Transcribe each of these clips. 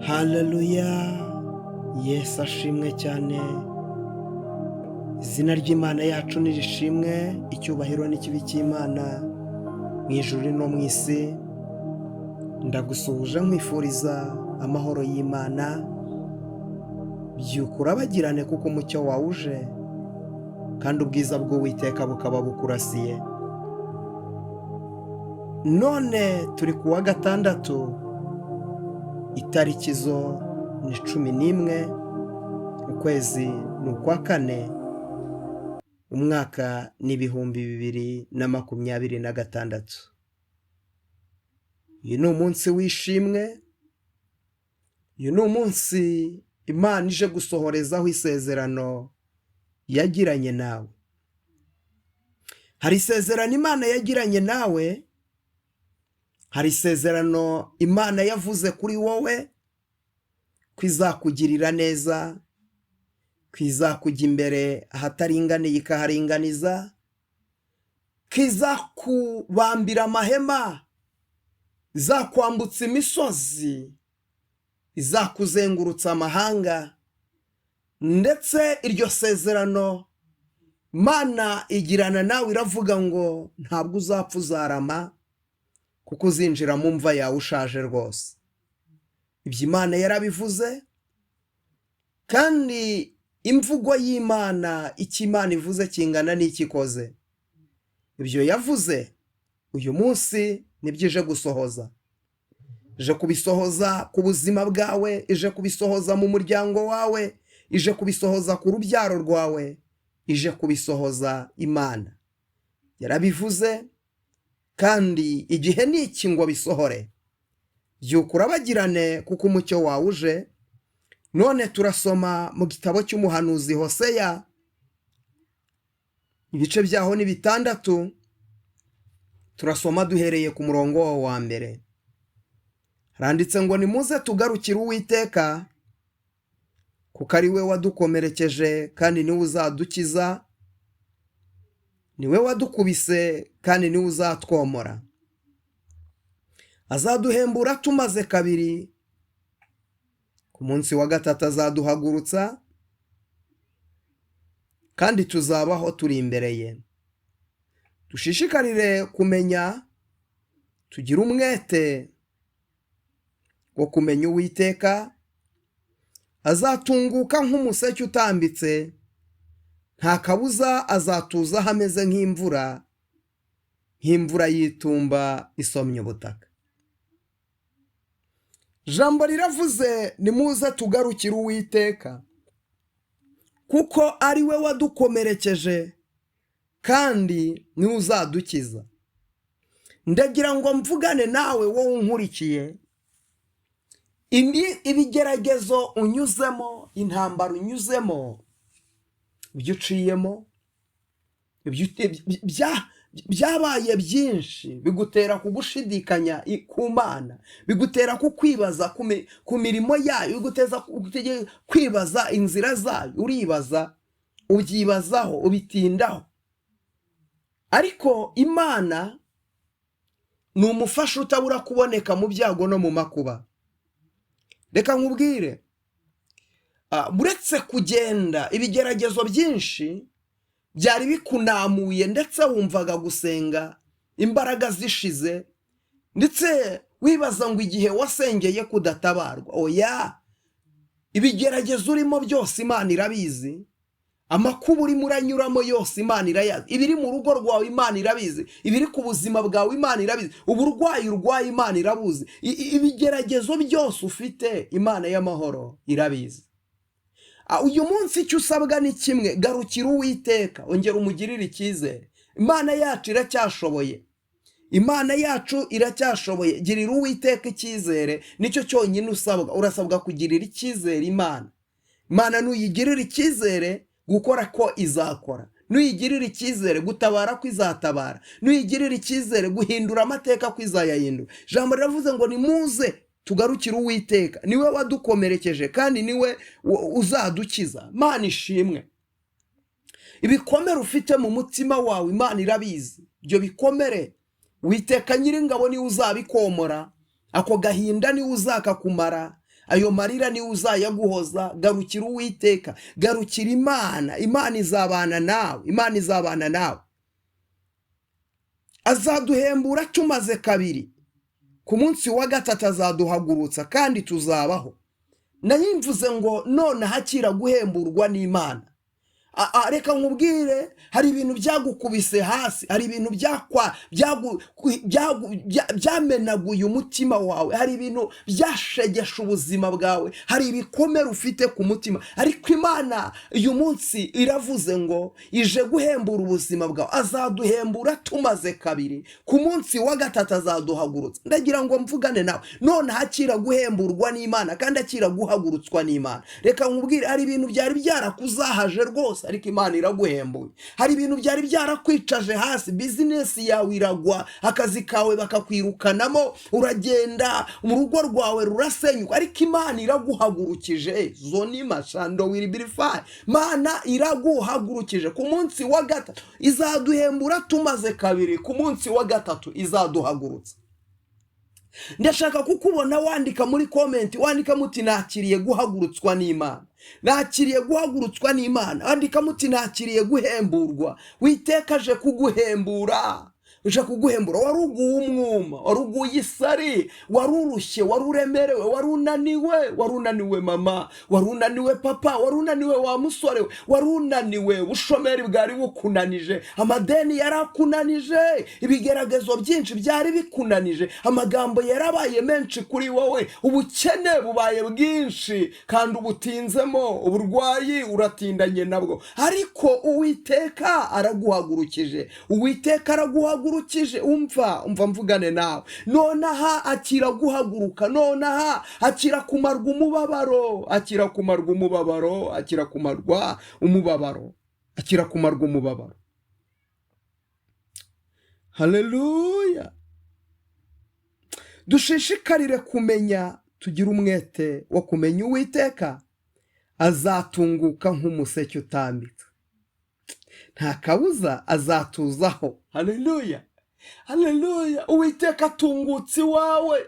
Haleluya! Yesu ashimwe cyane. Izina ry'Imana yacu nirishimwe, icyubahiro n'ikibi cy'Imana mu ijuru no mu isi. Ndagusuhuje nkwifuriza amahoro y'Imana. Byuka urabagirane kuko umucyo wawe uje, kandi ubwiza bw'Uwiteka bukaba bukurasiye. None turi ku wa gatandatu, itariki zo ni 11, ukwezi ni ukwa kane, umwaka ni 2026. Uyu ni umunsi w'ishimwe, uyu ni umunsi Imana ije gusohorezaho isezerano yagiranye nawe. Hari isezerano Imana yagiranye nawe, hari isezerano Imana yavuze kuri wowe, ko izakugirira neza, ko izakujya imbere ahataringaniye ikaharinganiza, ko izakubambira amahema, izakwambutsa imisozi, izakuzengurutsa amahanga, ndetse iryo sezerano Imana igirana nawe iravuga ngo ntabwo uzapfa uzarama, kuko uzinjira mu mva yawe ushaje rwose. Ibyo Imana yarabivuze, kandi imvugo y'Imana, icyo Imana ivuze kingana n'icyo ikoze. Ibyo yavuze uyu munsi nibyo ije gusohoza. Ije kubisohoza ku buzima bwawe, ije kubisohoza mu muryango wawe, ije kubisohoza ku rubyaro rwawe, ije kubisohoza. Imana yarabivuze, kandi igihe ni iki ngo bisohore. Byuka urabagirane kuko umucyo wawe uje. None turasoma mu gitabo cy'umuhanuzi Hoseya, ibice byaho ni 6, turasoma duhereye ku murongo wa mbere. Haranditse ngo: nimuze tugarukire Uwiteka, kuko ari we wadukomerekeje kandi niwe uzadukiza, niwe wadukubise kandi niwe uzatwomora. Azaduhembura tumaze kabiri, ku munsi wa gatatu azaduhagurutsa, kandi tuzabaho turi imbere ye. Dushishikarire kumenya, tugire umwete wo kumenya Uwiteka. Azatunguka nk'umuseke utambitse, nta kabuza azatuzaho ameze nk'imvura, nk'imvura y'itumba isomye ubutaka. Jambo riravuze: nimuze tugarukire Uwiteka, kuko ari we wadukomerekeje kandi niwe uzadukiza. Ndagira ngo mvugane nawe wowe unkurikiye, ibigeragezo unyuzemo, intambara unyuzemo, ibyo uciyemo byabaye byinshi, bigutera kugushidikanya ku Mana, bigutera kukwibaza ku mirimo yayo, biguteza kwibaza inzira zayo. Uribaza, ubyibazaho, ubitindaho, ariko Imana ni umufasha utabura kuboneka mu byago no mu makuba. Reka nkubwire, uretse kugenda ibigeragezo byinshi byari bikunamuye, ndetse wumvaga gusenga imbaraga zishize, ndetse wibaza ngo igihe wasengeye kudatabarwa. Oya, ibigeragezo urimo byose Imana irabizi, amakuba urimo uranyuramo yose Imana irayazi, ibiri mu rugo rwawe Imana irabizi, ibiri ku buzima bwawe Imana irabizi, uburwayi urwaye Imana irabuzi, ibigeragezo byose ufite Imana y'amahoro irabizi. Uyu munsi icyo usabwa ni kimwe: garukira Uwiteka, ongera umugirire icyizere. Imana yacu iracyashoboye, Imana yacu iracyashoboye. Girira Uwiteka icyizere, nicyo cyonyine usabwa. Urasabwa kugirira icyizere Imana. Imana nuyigirira icyizere, gukora ko izakora, nuyigirira icyizere, gutabara ko izatabara, nuyigirira icyizere, guhindura amateka ko izayahindura. Ijambo riravuze ngo: nimuze tugarukire Uwiteka, niwe wadukomerekeje kandi niwe uzadukiza. Imana ishimwe. Ibikomere ufite mu mutima wawe Imana irabizi. Ibyo bikomere Uwiteka Nyiringabo niwe uzabikomora, ako gahinda niwe uzakakumara, Ayo marira niwe uzayaguhoza. Garukira Uwiteka, garukira Imana, Imana izabana nawe, Imana izabana nawe. Azaduhembura tumaze kabiri, ku munsi wa gatatu azaduhagurutsa kandi tuzabaho. Mvuze ngo none hakira guhemburwa n'Imana. Reka nkubwire, hari ibintu byagukubise hasi, hari ibintu byamenaguye umutima wawe, hari ibintu byashegeshe ubuzima bwawe, hari ibikomere ufite ku mutima. Ariko Imana uyu munsi iravuze ngo ije guhembura ubuzima bwawe. Azaduhembura tumaze kabiri, ku munsi wa gatatu azaduhagurutsa. Ndagira ngo mvugane nawe none, hakira guhemburwa n'Imana kandi akira guhagurutswa n'Imana. Reka nkubwire, hari ibintu byari byarakuzahaje rwose, ariko Imana iraguhembuye. Hari ibintu byari byarakwicaje hasi, bizinesi yawe iragwa, akazi kawe bakakwirukanamo, uragenda, mu rugo rwawe rurasenyuka, ariko Imana iraguhagurukije. Zoni mashando wiribirifayi, Mana iraguhagurukije. Ku munsi wa gatatu izaduhembura tumaze kabiri, ku munsi wa gatatu izaduhagurutsa. Ndashaka kukubona wandika muri comment, wandika muti: "Nakiriye guhagurutswa n'Imana, nakiriye guhagurutswa n'Imana." Wandika muti: "Nakiriye guhemburwa." Witeka aje kuguhembura, uje kuguhembura. Wari uguye umwuma, wari uguye isari, wari urushye, wari uremerewe, wari unaniwe, wari unaniwe mama, wari unaniwe papa, wari unaniwe wa musore we, wari unaniwe. Ubushomeri bwari bukunanije, amadeni yarakunanije, ibigeragezo byinshi byari bikunanije, amagambo yarabaye menshi kuri wowe, ubukene bubaye bwinshi kandi ubutinzemo, uburwayi uratindanye nabwo. Ariko Uwiteka araguhagurukije, Uwiteka araguhagurukije. Umva, umva mvugane nawe nonaha, akira guhaguruka nonaha, akira kumarwa umubabaro, akira kumarwa umubabaro, akira kumarwa umubabaro, akira kumarwa umubabaro. Haleluya! Dushishikarire kumenya, tugire umwete wo kumenya Uwiteka. Azatunguka nk'umuseke utambitse, nta kabuza azatuzaho. Haleluya, haleluya! Uwiteka atungutse iwawe.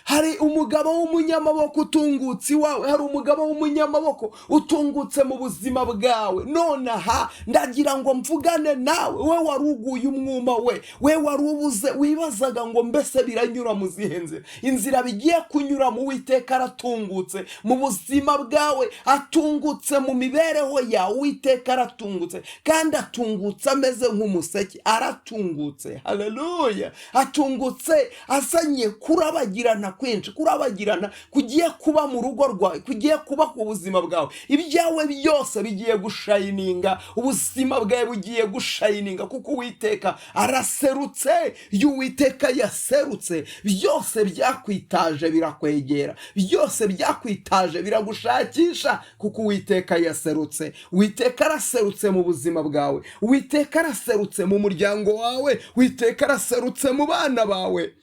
Hari umugabo w'umunyamaboko utungutse iwawe, hari umugabo w'umunyamaboko utungutse mu buzima bwawe nonaha. Ndagira ngo mvugane nawe, we wari uguye umwuma, we wari ubuze, wibazaga ngo mbese biranyura mu zihe nzira, inzira bigiye kunyura mu. Uwiteka aratungutse mu buzima bwawe, atungutse mu mibereho yawe. Uwiteka aratungutse kandi atungutse ameze nk'umuseke, aratungutse. Haleluya! Atungutse azanye kurabagirana kwinshi, kurabagirana kugiye kuba mu rugo rwawe, kugiye kuba ku buzima bwawe. Ibyawe byose bigiye gushayininga, ubuzima bwawe bugiye gushayininga, kuko Uwiteka araserutse. Iyo Uwiteka yaserutse, byose byakwitaje birakwegera, byose byakwitaje biragushakisha, kuko Uwiteka yaserutse. Uwiteka araserutse mu buzima bwawe, Uwiteka araserutse mu muryango wawe, Uwiteka araserutse mu bana bawe.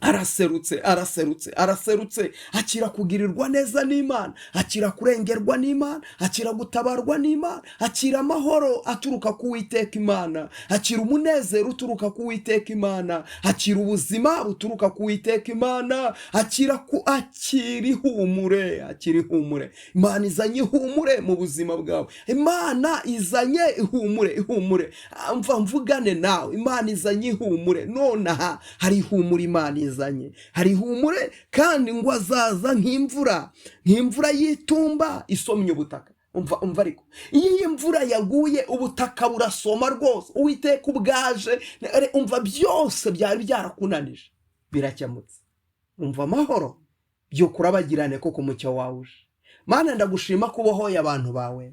Araserutse, araserutse, araserutse. Akira kugirirwa neza n'Imana, akira kurengerwa n'Imana, akira gutabarwa n'Imana, akira amahoro aturuka ku Witeka Imana, akira umunezero uturuka ku Witeka Imana, akira ubuzima buturuka ku Witeka Imana, akira ihumure, akira ihumure. Imana izanye ihumure mu buzima bwawe, Imana izanye ihumure, ihumure. Mva mvugane nawe, Imana izanye ihumure nonaha. Hari ihumure Imana izanye, hari ihumure. Kandi ngo azaza nk'imvura, nk'imvura y'itumba isomye ubutaka. Umva, umva, ariko iyo iyi mvura yaguye ubutaka burasoma rwose. Uwiteka ubwaje, umva, byose byari byarakunanije birakemutse. Umva amahoro, byuka urabagirane kuko umucyo wawe uje. Mana, ndagushima ko ubohoye abantu bawe,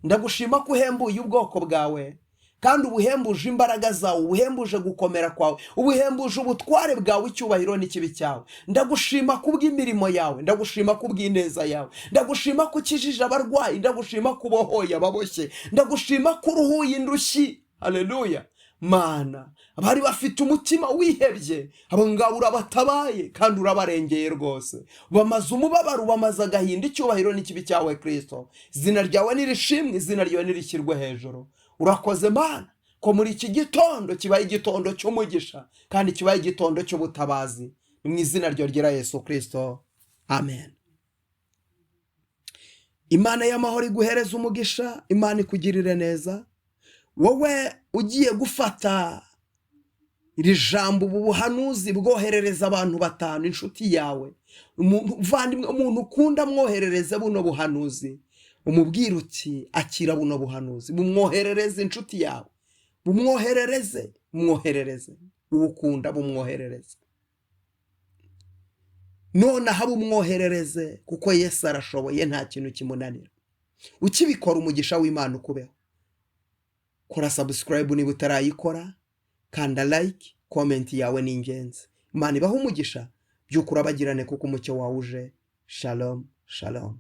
ndagushima ko uhembuye ubwoko bwawe, kandi ubuhembuje imbaraga zawe, ubuhembuje gukomera kwawe, ubuhembuje ubutware bwawe. Icyubahiro n'ikibi cyawe. Ndagushima kubw'imirimo yawe, ndagushima kubw'ineza yawe, ndagushima ko ukijije abarwayi, ndagushima ko ubohoye ababoshye, ndagushima ko uruhuye indushyi. Haleluya! Mana, abari bafite umutima wihebye, abo ngabo urabatabaye kandi urabarengeye rwose, bamaze umubabaro, bamaze agahinda. Icyubahiro n'ikibi cyawe, Kirisito. Izina ryawe nirishimwe, izina ryawe nirishyirwe hejuru. Urakoze Mana ko muri iki gitondo kibaye igitondo cy'umugisha kandi kibaye igitondo cy'ubutabazi. Ni mu izina ryo ryera Yesu Kirisito, amen. Imana y'amahoro iguhereze umugisha, Imana ikugirire neza. Wowe ugiye gufata iri jambo, ubu buhanuzi, bwoherereza abantu batanu, inshuti yawe, umuvandimwe, umuntu ukunda, mwoherereze buno buhanuzi, umubwire uti: "Akira buno buhanuzi." Bumwoherereze inshuti yawe, bumwoherereze, bumwoherereze uwo ukunda, bumwoherereze nonaha, bumwoherereze, kuko Yesu arashoboye, nta kintu kimunanira. Ukibikora, umugisha w'Imana ukubeho. Kora subscribe niba utarayikora, kanda like, comment yawe ni ingenzi. Imana ibahe umugisha, by'ukuri abagirane, kuko umucyo wawe uje. Shalom, shalom.